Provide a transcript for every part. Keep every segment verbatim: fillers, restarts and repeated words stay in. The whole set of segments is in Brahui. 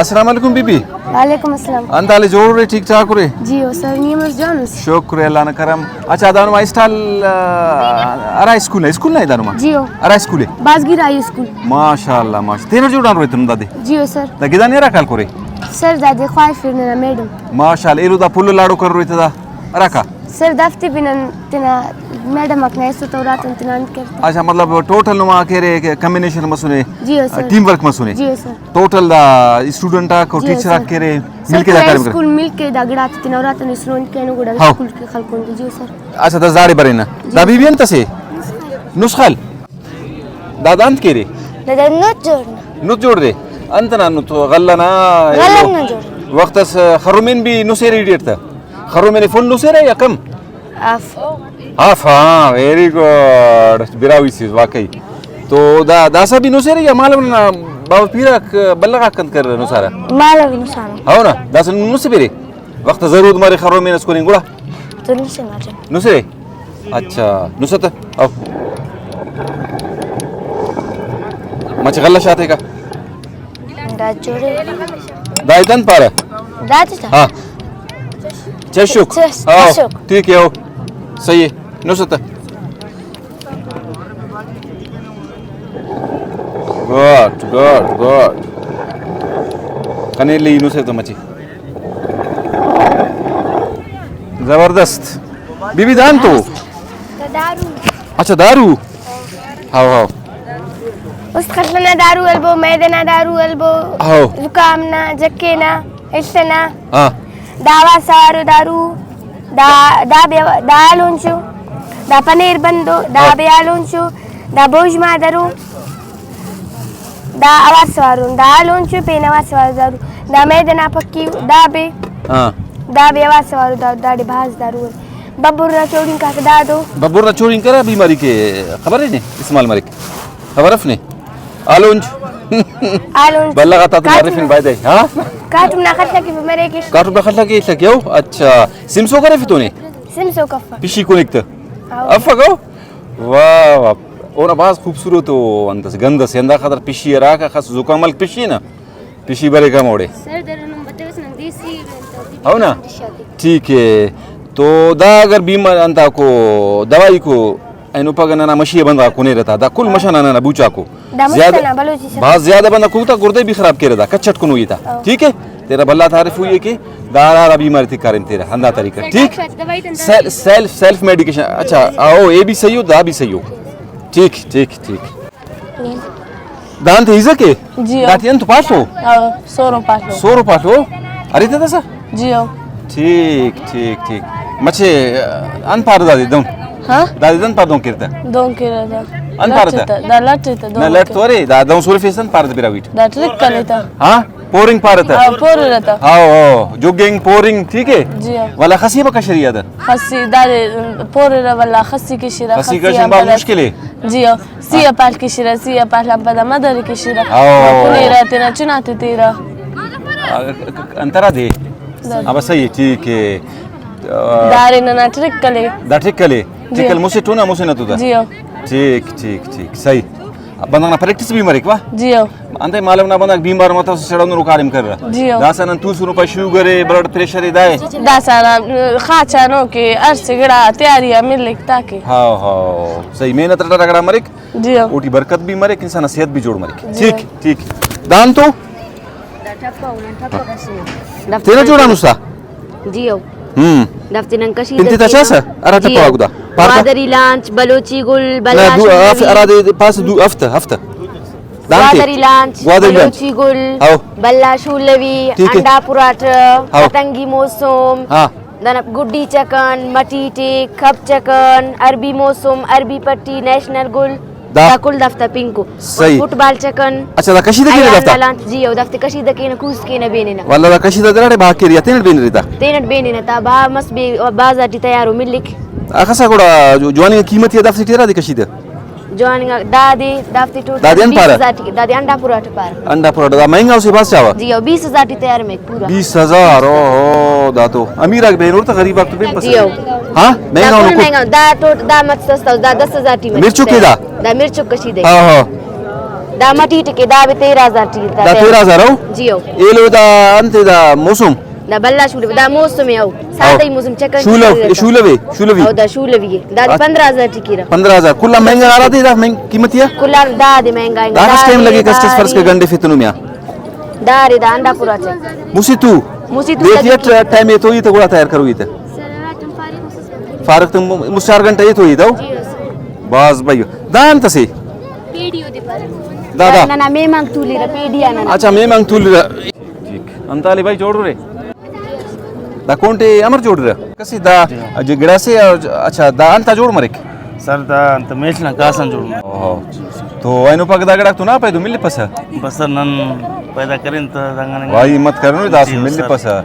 السلام علیکم بی بی۔ وعلیکم السلام۔ انت حال ءِ، جوڑ ارے، ٹھیک ٹھاک ارے؟ جی او سر، نی ہم جوان اس۔ شکر ءِ اللہ نا کرم۔ اچھا، دانما اسٹال، آ، ہرا اسکول ءِ، اسکول نا ءِ دانما؟ جی او۔ ہرا اسکول ءِ؟ بازگیر ہائی اسکول۔ ماشاءاللہ، ماشاءاللہ۔ تینٹ جوڑ آن روئے تنم دادے؟ جی او سر۔ دا گدانے ہرا کال کرے؟ سر دادے خواہفر ننا میڈم۔ ماشاءاللہ، ایلو دا پھل لاڑو کر روئے تہ دا ہراکا؟ سر دافتے بھی نن تینا میڈم آک نا ایسو تو راتن تینا انت کرتا۔ اچھا، مطلب ٹوٹل نما کہ ارے کہ کمبینیشن مسنے؟ جی او سر۔ ٹیم ورک مسنے؟ جی او سر۔ ٹوٹل دا اسٹوڈنٹ آک و جی، ٹیچر آک سر۔ کہ ارے سر، مل کے دا پورا کاریم کرے۔ اسکول مل کے دا گڑاتے تینا اُرا تون ایسرون کینو گڑا ہاؤ۔ اسکول کے خلکون تے، جی سر۔ اچھا، دا داڑے برینہ۔ جی دا سر۔ بی بی انت اسے؟ نسخہ۔ نسخہ ال؟ دا دانت کیرے؟ دا دا نت جوڑ نا۔ نت جوڑ دے؟ انت نا نت، غلہ نا؟ غلہ نا جوڑ۔ وخت اس خرومین بھی نسیرے ایڈیٹ تا؟ خرومین فل نسیرے یا کم؟ آف۔ آف، ہاں، ویری گڈ۔ براہوئی سے واقعی۔ تو دا، داسہ بھی نسرے یا مالو نا باوہ پیرک بلغ آک انت کریر نسارہ؟ مالو بھی نسارہ۔ ہو نا، داسہ نسبرے؟ وخت ضرورت مرے خرومین اس کننگ گڑا؟ تو نسے مالو۔ نسرے؟ اچھا، نسہ تہ۔ او۔ مچہ غلہ شاتے کا؟ دا جوڑے۔ دا ایتن پارہ؟ دا تیتا؟ ہاں۔ چشک؟ چش-، ہاں۔ چشک۔ ٹھیک ہے، ہو۔ صحیح ہے۔ نسہ تہ۔ Good, good, good. کنے لی نسہ تہ مچی۔ زبردست۔ بی بی دان تو؟ دارو۔ اچھا، دارو؟ How, how. است خل نا دارو البو، معدہ نا دارو البو، ہاؤ۔ زکام نا، جکے نا، ہیل نا۔ ہاں۔ دا آواز سوارو دارو، دا، دا بے، دا آلونچو، دا پنیر بندو، دا ہاں۔ بے آلونچو، دا بوژ مادرو۔ دا اوار سوارون، دا آلونچو پین اوار سوارو دارو، دا معدہ نا پکی دا بے، ہاں۔ دا بے اوار سوارو دا، داڑے بھاز دارو۔ ببر نا چوڑینک آک دادو۔ ببر نا چوڑینک ہرا بیماری کے خبر ہے نے استعمال مریک؟ خبر اف نے؟ آلونچ۔ آلونچ۔ بلغ آتا تو کاٹم۔ معرفین بایدے، ہاں؟ کاٹم نا خلہ کہ مریک۔ کاٹم نا خلہ کہ لگیو؟ اچھا۔ سمسو کرے فتونے؟ سمسو کفا۔ پشی کنک تہ؟ ہاں۔ افگو؟ واہ واہ، اونا بھاز خوبصورت ءُ انت ئسے گند ئسے، ہندا خاطر پشی ہراکا خاص زکام ہلک پشی نا، پشی بریک ہموڑے۔ سر درد نم بتوس نن دیسی انت ہو نا؟ ڈش آتے۔ ٹھیک ہے۔ تو دا اگر بیمار انتاکو دوائیکو اینو پگہ ننا مشی آ بندغاک کنیرہ تا، دا کل مشہ نا ننا بوچاکو۔ دا مست زیادہ، نا بلوچی سر۔ بھاز زیادہ بندغ کتو تا گردے بھی خراب کیرہ دا، کچٹ کنوئی تا۔ ہاں۔ ٹھیک ہے؟ تیرا بھلا تعارف ہوئی ہے کہ دا ہرا ہرا بیماری تے کاریم تیرہ ہندا طریقہ، ٹھیک؟ سیل-، سیلف، سیلف میڈیکیشن، اچھا، او اے بھی صحیح ہو، دا بھی صحیح ہو۔ ٹھیک، ٹھیک، ٹھیک۔ دانتے ہیزہ کے؟ جی ہاں۔ داٹی انت پاٹو؟ ہاں، سورو پاٹو۔ سورو پاٹو؟ ارے تے دسا؟ جی ہاں۔ ٹھیک، ٹھیک، ٹھیک۔ مچے، انت پار دادے دون؟ ہاں؟ دادے دن پار دون کرتا؟ دون کرتا۔ انت پار دا؟ لٹ تا، دا لٹ تا، دون نہ، لٹ تو ارے، دا دون سورے فیسن پار دے براویٹ۔ دا ٹرک کلیتا۔ ہاں؟ پورنگ پارہ تہ؟ ہاں، پورہ تہ۔ ہاؤ، ہاؤ، جوگنگ، پورنگ، ٹھیک ہے؟ جی ہاں۔ ولا خسی با کشری آ دہ؟ خسی دادے پورہ ولا خسی کشرہ، خسی خسی کشن آن بھاز پدا مشکل ہے۔ جی ہاں، سی آ پال کشرہ، سی آ پال آن پدا مدر کشرہ۔ ہاؤ۔ کنیرہ تینا چناتے تیرہ۔ آ، انترا دے؟ دادے۔ ہاں، بس صحیح ہے، ٹھیک ہے۔ دارے ننا ٹرک کلے۔ دا ٹرک کلے؟ جی۔ ٹرک کل مسے ٹونا مسے نہ تو دا؟ جی ہاں۔ ٹھیک، ٹھیک، ٹھیک، صحیح۔ بندغ نا پریکٹس بھی مریک وا؟ جی ہاں۔ انتئے معلوم نا بندغ بیمار متوسہ سڑونو کاریم کریرہ۔ جی ہو۔ داسہ نن توسنو پائے شوگر اے، بلڈ پریشر اے دائے۔ داسہ نن خاچانو کہ ہر سے گڑا تیاری آ ملک تاکہ۔ ہاں، ہاں۔ صحیح، محنت اٹ رگڑا مریک۔ جی ہو۔ اوٹی برکت بھی مریک، انسان نا صحت بھی جوڑ مریک۔ جی ہو۔ ٹھیک، ٹھیک۔ دان تو؟ تینا جوڑا مسا؟ جی ہو۔ ہم۔ دافتے نن کشیدہ انت تا کینہ۔ چاسہ؟ ہرا جی ٹپا ہو۔ گدا۔ پارتا؟ گوادری لانچ، بلوچی گل، نہ، بلا دو، شوندوی۔ ہرا دے پاس دو ہفتہ، ہفتہ۔ دانتے؟ گوادری لانچ، گوادری لانچ۔ بلوچی گل، ہاؤ۔ بلا شولوی، ٹھیک ہے۔ انڈا پراٹہ، ہاؤ۔ پتنگی موسم، ہاں۔ دانا گڈی چکن، مٹی ٹیک، کھپ چکن، عربی موسم، عربی پٹی، نیشنل گل، دا؟ دا کل دافتا پنکو۔ صحیح۔ فٹ بال چکن۔ اچھا، دا کشیدہ کینہ ایان دافتا؟ نا لانچ، جی، او دافتے کشیدہ کینہ، کوس کینہ، بیننہ۔ واللہ دا کشیدہ دراڑے بھا کیریا، تینٹ بینرے تا؟ تینٹ بیننہ تا، بھا مس بے، بازار ٹی تیارو ملک۔ اخسا گڑا جو-، جواننگ قیمت یا دافتے ٹی ہرا دے کشیدہ؟ جواننگ دادے، دافتے ٹوٹل دادے ان بیس پارہ؟ ہزار ٹی، دادے انڈا پورا ٹی پارہ۔ انڈا پورا ٹی، دا مہنگا اسے بھاز چاوہ؟ جی، او بیس ہزار ٹی تیار ملک پورا۔ بیس ہزار، او ہو، دا تو امیر آک بینر تا غریب آک تو بین پسند۔ جی، او۔ ہاں، مہنگا دا ہونو کل کو۔ مہنگا، دا ٹوٹ-، دا مچ سستا، دا دس ہزار ٹی مچ مرچو کے دا؟ دا مرچو کشیدہ۔ ہاں، ہاں۔ دا مٹی ٹکے، دا بھی تیرہ ہزار ٹی دا۔ دا تیرہ ہزار ہو؟ جی ہو۔ ایلو دا انت دا موسم؟ دا بھلا شولو، دا موسم ہے ہو۔ سادہ ہی موسم چکر شولو، شولو ہے، شولو ہے۔ ہو، دا شولو بھی ہے۔ دا دی اچھا۔ پندرہ ہزار ٹکے را۔ پندرہ ہزار۔ کلا مہنگا آ رہا تھے، دا مہنگ-، قیمت یا؟ کلا دا دی مہنگا۔ دا کس ٹائم لگے، کس فرض کے گنڈے فتنو میں آ؟ دا رے دا انڈا پورا چے۔ موسی تو؟ موسی تو دیکھ لگے یہ کی۔ ٹائم یہ تو یہ تو گڑا تیار کرو یہ تو۔ فارغ تم مس چار گھنٹہ یہ تو یہ دو۔ جی ہو سر۔ باز بھائی۔ دا انت سے؟ پیڑی ہو دے پر۔ دا، دا۔ ننا مے مانگ تولی را پیڑی آ ننا۔ اچھا، مے مانگ تولی را۔ ٹھیک۔ انت علی بھائی جوڑ رہے؟ دا کونٹے امر جوڑ رہا؟ کسی دا جی۔ گڑاسے، اچھا، دا انت جوڑ مریک؟ سر، دا انت میڷ نا کاسان جوڑ مریک۔ اوہو۔ تو اینو پاک دا گڑاک تو نا پیدو ملپسہ؟ بس سر، نن پیدا کرین تا دنگانے۔ وائی ہمت کرنو، دا جی، ملپسہ۔ سر۔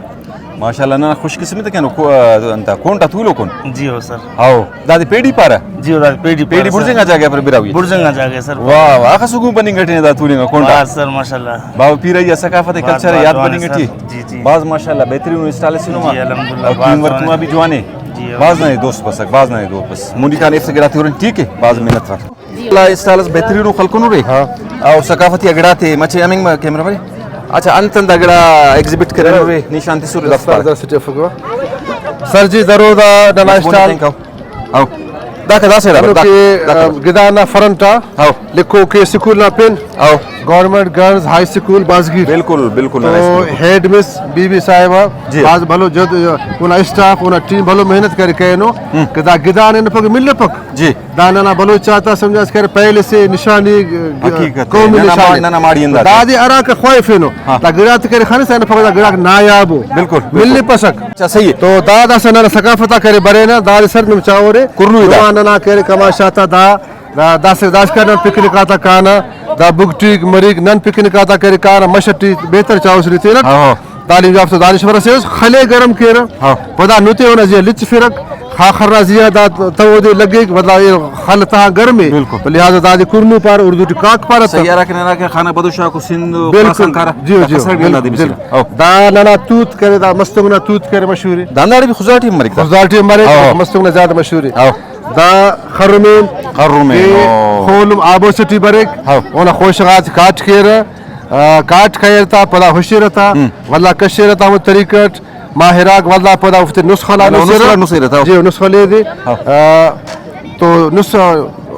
ماشاءاللہ، ننا خوش قسمت کینو کو-، انت کونٹا تولوکون۔ جی ہو سر۔ ہاؤ، دادے پیڑی پارہ؟ جی ہو، دادے پیڑی پیڑی پارہ سر۔ بڑزنگا جاگہ پر براوی؟ بڑزنگا جاگہ سر۔ واہ، واہ، آخا سکون بننگ ٹی دا تولنگا کونڈا۔ واہ سر، ماشاءاللہ۔ باوہ پیرئی آ ثقافت باز، کلچر باز یاد جوان بننگ سر۔ ٹی۔ جی، جی۔ باز ماشاءاللہ بہترین اسٹال اسنو ما۔ جی، الحمدللہ، اور باز ٹیم ورک جوان ما سر۔ بھی جوانے۔ جی، باز ننے دوست بسک، باز ننے دوست بس۔ مونی کان ایفتے گڑاتے ہورن، ٹھیک ہے، باز محنت وار۔ اللہ اسٹال اس بہترین و خلقنو رے۔ ہاں۔ اور ثقافتی اگڑاتے مچے ہمنگ ما کیمرہ بھائی۔ اچھا، انت انت اگڑا ایگزیبٹ کرینو رے، نشان تسورے دفعہ۔ سر جی، درو دا ننا اسٹال۔ ہاؤ۔ داکا دا سائیڈ آ بر، ہندن داکا، کہ، داکا۔ آ، گدان نا فرنٹ آ ہاؤ۔ لکھوک اسکول نا پن، ہاؤ۔ گورنمنٹ گرلز ہائی اسکول بازگیر۔ بالکل، بالکل، تو ننا اسکول۔ ہیڈ مس بی بی صاحبہ جی۔ بھاز بھلو جد، اونا اسٹاف، اونا ٹیم بھلو محنت کرے کرینو ہم۔ کہ دا گدان ہندن پک ملپک۔ جی۔ دا ننا بلوچ آتا سمجھاس کرے پہلے سے نشانی، حقیقت قومی ننا ما-، نشانی۔ ننا ماڑی ہندا دادے ہراکا خواہفینو۔ ہاں۔ دا گڑاتے کرے خنسا ننا پک دا گڑاک نایابو۔ بالکل، بالکل۔ ملپسک۔ اچھا، صحیح ہے۔ تو دا داسہ ننا ثقافت آ کرے برینہ، دادے سر نم چاہورے۔ کرنوئی دا۔ نما ننا کرے کماش آتا دا، دا، داسہ داسکان نن پکنک آتا کانہ، دا بگٹیک مریک، نن پکنک آتا کرے کانہ، مش ٹی بہتر چاہوس ٹی تینٹ۔ ہاں، ہاں۔ تعلیم یافتہ دانشور اسے اس خلے گرم کیرہ۔ ہاں۔ پدا نتے اونا زیہا لچفرک، خاخر نا زیہا دا تو اودے لگیک، مطلب اے خل تہا گرم اے۔ بالکل۔ تو لہذا دادے کرنو پارہ، اردو ٹی کاک پارہ تہ۔ سیارہ کہ ننا کہ خانہ بدو شاہ کو سندھ و بالکل۔ خراسان کارہ۔ جی، دا جی، کسر بھی بالکل، ہندا دے بالکل۔ بسم اللہ۔ او۔ دا ننا توت کرے، دا مستونگ نا توت کرے مشہور اے۔ دا ہنداڑے بھی خضدار ٹی ہم مریک دا۔ خضدار ٹی ہم مریک، او۔ مستونگ نا زیادہ مشہور اے۔ او۔ دا خرمین۔ خرمین، کہ او۔ خولم آبوس ٹی بریک۔ ہاں۔ اونا خوشہ غاتے کاٹ کیرہ۔ آ، کاٹ کریر تا، پدا ہشرہ تا، ہم۔ ولدا کشرہ تا ہمو طریقہ اٹ، ماہراک ولدا پدا اوفتے نسخہ نا ولدا نسخہ نسرہ۔ نسرہ تا۔ جی، نسخہ لیدے۔ ہاں۔ آ، تو نس-،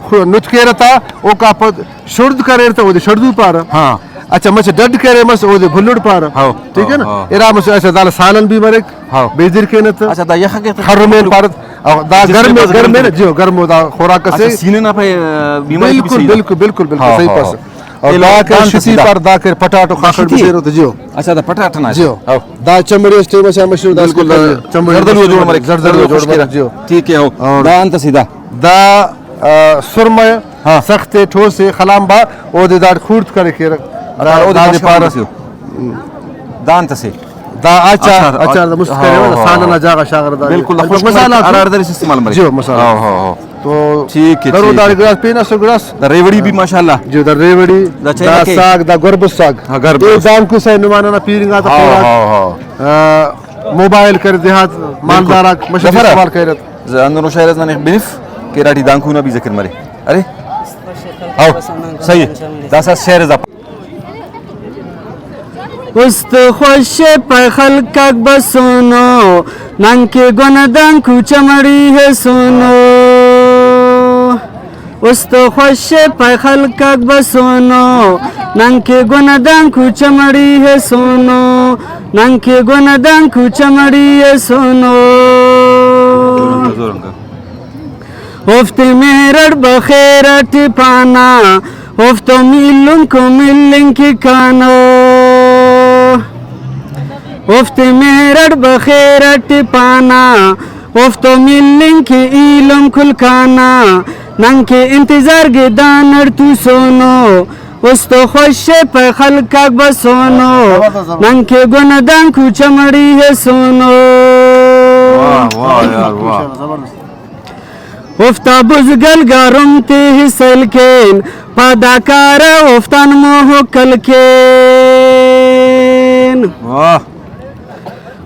خو-، نت کیرہ تا، اوکا پد شڑد کریر تا، اودے شڑدو پارہ۔ ہاں۔ اچھا، مچہ ڈڈ کرے مس، اودے بھلڑ پارہ۔ ہاں۔ ٹھیک ہے نا؟ ہاں۔ ارا مس، اچھا، دانا سالن بھی مریک۔ ہاں۔ بیدیر کینہ تا۔ اچھا، دا یخ کے خرمین پارہ۔ او، دا جس گرم، میں گرم ہے نا، جی، گرم دا خوراک اچھا، اسے۔ سینے نا پہ، آ، بیماری بھی بالکل، صحیح ہے۔ بالکل، بالکل، ہاں، صحیح ہاں، پاس۔ ہاں۔ اور ایلو دا کہ دان شتی تسے دا۔ پر دا کہ پٹاٹو خاخر شتی؟ بسیرو تو جیو۔ اچھا، دا پٹاٹو نا جیو۔ ہاں۔ دا چمڑی اس ٹائم سے مشہور دا بالکل، چمڑی زردلو جوڑ مریک، زردلو زردلو جوڑ مریک۔ ٹھیک ہے، ہو۔ اور دا انت سے دا؟ دا، آ، سرمہ ہاں۔ سخت ٹھوس خلام با، او دے داڑ خوڑت کرے کیرہ۔ اچھا، او دے دا دے پارہ۔ دان تسے۔ دا اچار، اچار، اچار دا مست کرے، ہاں، ہاں، سالن نا جاگہ شاغر دا۔ بالکل، دا خشک مسالہ مریک، تو۔ ہرا ہر دری سستے مال مریک۔ جی، مسالہ۔ ہاں، ہاں، ہاں۔ تو ٹھیک ہے، درو ٹھیک داڑے ہے۔ گڑاس پین اسو گڑاس۔ دا ریوڑی بھی ماشاءاللہ۔ جی، دا ریوڑی، دا چائنا دا کے؟ ساگ، دا گربز ساگ۔ ہاں، گربز۔ اے دانکو سا نمانا نا پیرنگا تا ہاں، خوراک۔ ہاں، ہاں۔ آ، موبائل کر دیہات مالدار آک مشہور ظفر۔ استعمال کرت۔ ہندنو شاعر اس ننے بنف کہ اراٹی دانکو نا بھی ذکر مرے۔ ارے؟ ہاؤ، صحیح ہے۔ داسہ شعر زپ۔ است خوش پہ خلقاک بسونو، ننکہ گوندانکو چمڑی ہیسونو۔ است خوش پہ خلقاک بسونو، ننکہ گوندانکو چمڑی ہیسونو، ننکہ گوندانکو چمڑی ہیسونو۔ اوفتے مہر اٹ بخیر اٹ پانہ، اوفتم ایلم کو ملنگ کہ کانہ۔ اوفتے مہر اٹ بخیر اٹ پانہ، اوفتم ایلم کہ ایلم کل کانہ۔ ننکہ انتظار گدان اٹ توسونو، است خوش پہ خلقاک بسونو۔ ننکہ گوندانکو چمڑی ہیسونو۔ واہ، واہ یار، واہ۔ اوفتا بزگل گارم تے سیل کین، پدا کارہ اوفتان موہ کل کین۔ واہ۔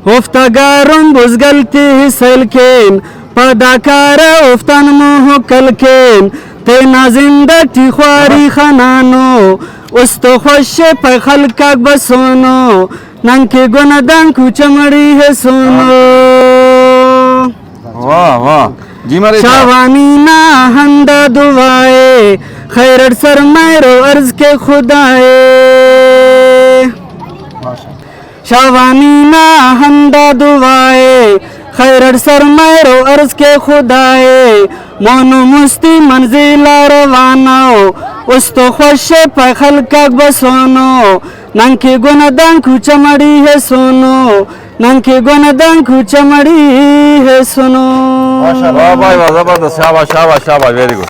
اوفتا گارم بزگل تے سیل کین، پدا کارہ اوفتان موہ کل کین۔ تینا زند ٹی خواری خنانو، است و خوش پہ خلقاک بسونو، ننکہ گنہ دانکو چمڑی ہیسونو۔ واہ، واہ۔ جی مرے۔ شاوانی نا ہندا دعا ءِ، خیر اٹ سر مہرو عرض کے خدا ءِ۔ شاوانی نا ہندا دعا ءِ، خیر اٹ سر مہرو عرض کے خدا ءِ۔ مونو مستی منزل آ روانو، است و خوش پہ خلقاک بسونو، ننکہ گنہ دانکو چمڑی ہیسونو، ننکہ گنہ دانکو چمڑی ہیسونو۔ واہ بھائی واہ، زبردست، شاباش، شاباش، شاباش، ویری گڈ۔